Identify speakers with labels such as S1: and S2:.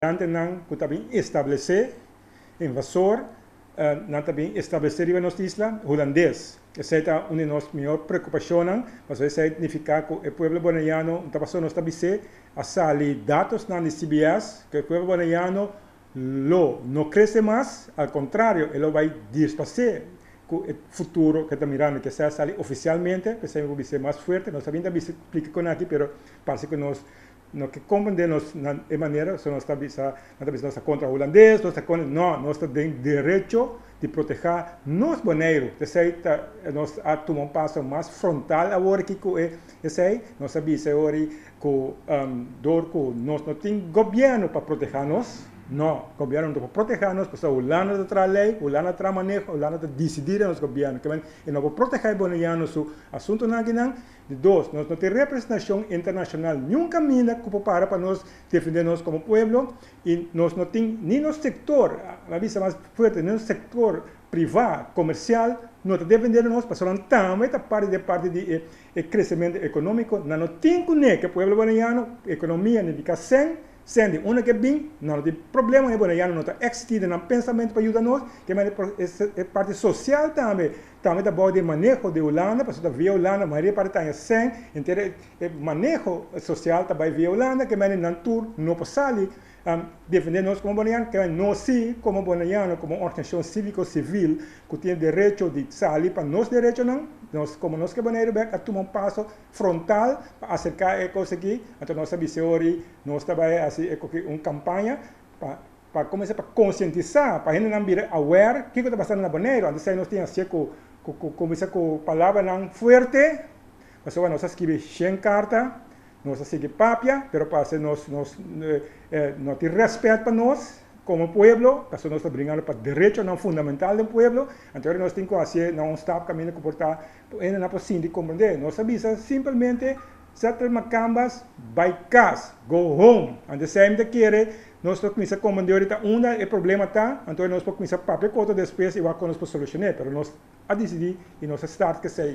S1: Nan ku ta bin establesé, invasor, nan ta bin establesé riba nos isla, hulandes. Esei ta un di nos mihó preokupashonnan, pasobra esei nifiká ku e pueblo boneiano, ta pasobra nos ta bis'é, a sali datosnan di CBS, ku e pueblo boneiano lo no krese mas, al kontrario, e lo bai dispasé ku e futuro ku e ta mirando, ku esei a sali ofisialmente, p'esei mi por bis'é mas fuerte. Nos ta bin ta bisa splika kon aki, pero parse ku nos No ke komprendé nos na e manera, so nos ta bisa, nan ta bisa nos ta kontra hulandes, nos ta kontra, no, nos ta den derecho di protehá nos Boneiru. Esei ta, nos a tuma un paso mas frontal awor aki ku e esei, nos a bisa e ori ku dor ku nos no tin gobièrnu pa protehá nos, no, gobièrnu no ta por protehá nos pasobra Hulanda ta traha lei, Hulanda ta traha maneho, Hulanda ta disidí den nos gobièrnu, ke men e no por protehá e boneiano su asuntunan akinan. Di dos, nos no tin representashon internashonal niun kaminda ku por para pa nos defendé nos komo pueblo i nos no tin ni nos sektor, mi a bisa mas fuerte, ni nos sektor privá, komersial no ta defendé nos pasobra nan tambe ta parti di parti di e kresementu ekonómiko. Nan no tin kuné ku e pueblo boneiano, ekonomia nifiká sèn, Sèn di unda ke bin, nan no tin problema, e boneiano no ta eksistí den nan pensamentu pa yuda nos, ke manera e parti sosial tambe, tambe ta bou di e maneho di Hulanda, pasobra ta via Hulanda mayoria parti ta haña sèn, henter e maneho sosial ta bai via Hulanda, ke manera nan tur no por sali defendé nos komo boneiano, ke manera nos sí komo boneiano, komo un organisashon síviko sivil ku tin derecho di sali pa nos derechonan, nos komo nos ke Boneiru bèk a tuma un paso frontal pa aserká e kos aki, anto nos a bisa ori nos ta bai hasi e koki un kampaña pa pa kuminsá pa konsientisá pa hendenan bira aware kiko ta pasando na Boneiru, anto esei nos tin hasié ku ku kuminsá ku palabranan fuerte, pasobra nos a skibi shen karta, nos a sigui papia, pero parse nos nos no tin rèspèt pa nos komo pueblo, pasobra nos ta bringando pa derechonan fundamental den pueblo, anto ora nos tin ku hasié na un stap kaminda ku por ta Hende no por sinti comprende. Nos a bisa simpelmente Settler Macambas bay cas, go home. Anto esey mi ta kere nos ta cuminsa comprende ahorita unda e problema ta, anto nos por cuminsa papia cu otro despues y wak con nos por solucione. Pero nos a dicidi y nos a start cu esey.